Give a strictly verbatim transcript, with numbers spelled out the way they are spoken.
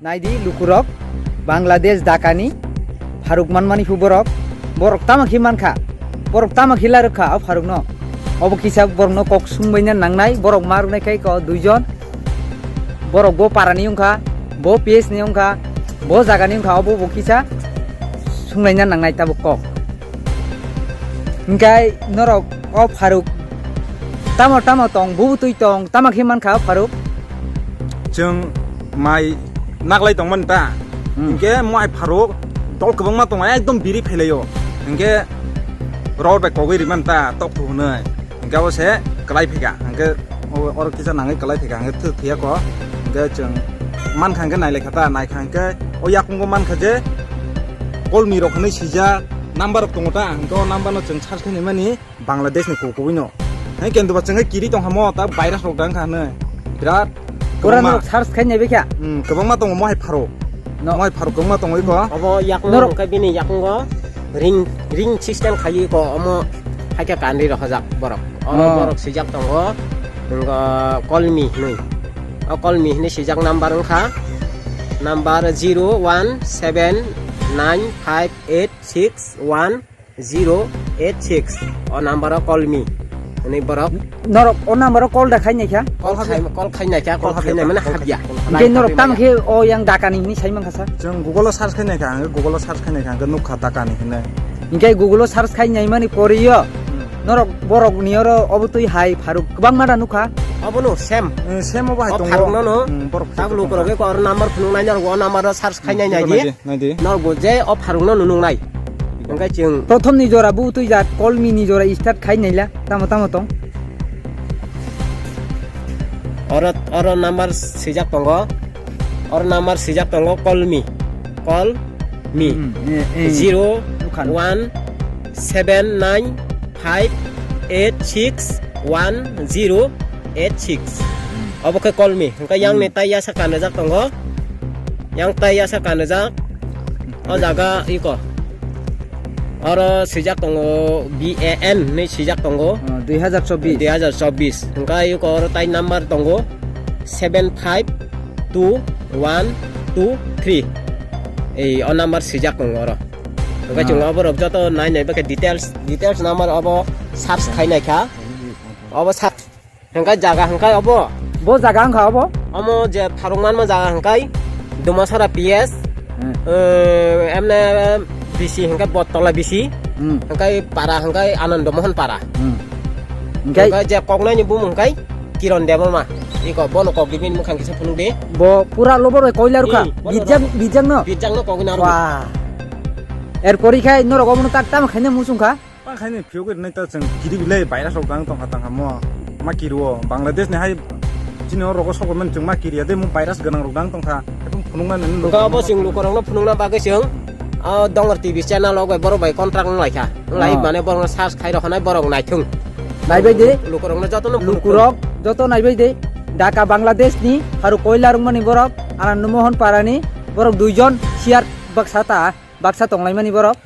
Naidi lukurok, Bangladesh Dhaka ni pharuk manmani phu borok, borok tamo khe mankha, borok tamo khe larwkha o pharuk no. Obo kisa borok no kok sungbaina nangnai, borok ma rwnai khai ko duijon, borok bo para ni wngkha, bo P S ni wngkha, bo jaga ni wngkha, obo bo kisa sunglaina nangnai tabuk kok. Hingkai norok o pharuk tamo tamo tong, bubutwi tong, tamo khe mankha o pharuk? Chwng mai naglai tongmani ta. Hmm. Hinkhe mo hai pharuk dol kwbangma tongo, ekdom biri phailaio. Hinkhe ror bai kogwi rimani ta, tok thu hwnwi. Hinkhe abo se kwlai phika. Hinkhe o, oro kisa nangwi kwlai phika. Hinkhe thwi thwiya ko. Hinkhe chwng mankha hinkhe nailai kha ta, naikha hinkhe o yakungo mankha je kolmi rok hwnwi swijak number rok tongo ta. Hinkhe o number no chwng search khainai mani. Bangladesh ni kok kubui no. Hai kendo ba chwng kiri tong hamo ta virus rok dang kha hwnwi. Birat Pura kwbangma. Norok search khai nai bekha. Hmm, kwbangma tongo mo hai pharuk. No. Mo hai pharuk kwbangma tongo iko. Obo yakung norok kai bini yakungo ring, ring system khai iko omo hai khe kanri rok hajak borok. Omo oh. Borok sijak tongo. Ngo kolmi hwnwi. O kolmi hwnwi sijak number wngkha. Number zero one seven nine five eight six one zero eight six. O number o call me. Ani borok. Norok o number o call da khai naikha? Call khai, call khai naikha, call khai nai mane habya. Hingke norok tam khe o yang Dhaka ni hini sai mankha sa? Chwng Google o search khai naikha, ang Google o search khai naikha, ang nukha Dhaka ni hini. Hingke Google o search khai nai mani poriyo. Hmm. Norok borok ni oro obo twi hai pharuk kwbangma da nukha. Obo no same. Eh, same obo hai tongo. Pharuk no no. Hmm, borok tak lukurok ko number phunuk nai norok o number o search khai nai nai di. Naidi. Norok bo je o pharukno nunung nai. Hingke chwng prothom ni jora bu twi jat, call me ni jora start khai naila. Tamo tamo tong. Oro, oro number swijak tongo. Oro number swijak tongo call me. Call me. Hmm, eh, eh. Zero one seven nine five eight six one zero eight six. Hmm. Obo khe call me. Hingke yang ni hmm. Tai yasa kanajak tongo. Yang tai yasa kanajak. O jaga iko. Oro swijak tongo B A N hinwi swijak tongo. Oh, dui hajar chobbish. Dui hajar chobbish. Hingke iko oro tai number tongo seven five two one two three. Ei o number swijak tongo oro. Hingke ah. Chwng oborok joto nai nai bakhe details, details number obo search khai nai kha. Obo search Hingkai jaga hingkai obo? Bo jaga wngkha obo? Omo je pharuk manma jaga hingkai Dumasara P S, hmm. Eh, emne B C hingkai Bottola B C, hmm. Hingkai para hingkai Anando Mohon para. Hmm. Hingkai? Hingkai je koknaini bumung hingkai Kiron Debbarma. Iko bono kok di bini mukhang kisa phunuk di. Bo pura lobo roi koilar kha. Hmm, bono bijak, rok. Bijak no? Bijak no kogwi na rw. Wah. Erpori khai norok omo tak tam khaina musung kha? Tang khaini phiyok rinai ta chwng kiri bilai virus rok dang tongkha tangkha mo. Ma kiri o Bangladesh ni hai chini o rogo sokomani chwng ma kiri ya de mo virus gwnang rok dang tongkha. Ekdom phunukna nini. Ga bo chwng lukorokno phunukna bagwi chwng o Dongor T V channel rok bai borok bai contract wng lai kha. Wng lai ah. Mane borok search khai rok hanai borok naithung. Naibai de. Lukorokno jotono phunuk lukurok joto naibai de. Dhaka Bangladesh ni haru koila rwngmani borok Anando Mohon para ni borok duijon siar baksa ta baksa tonglaimani borok.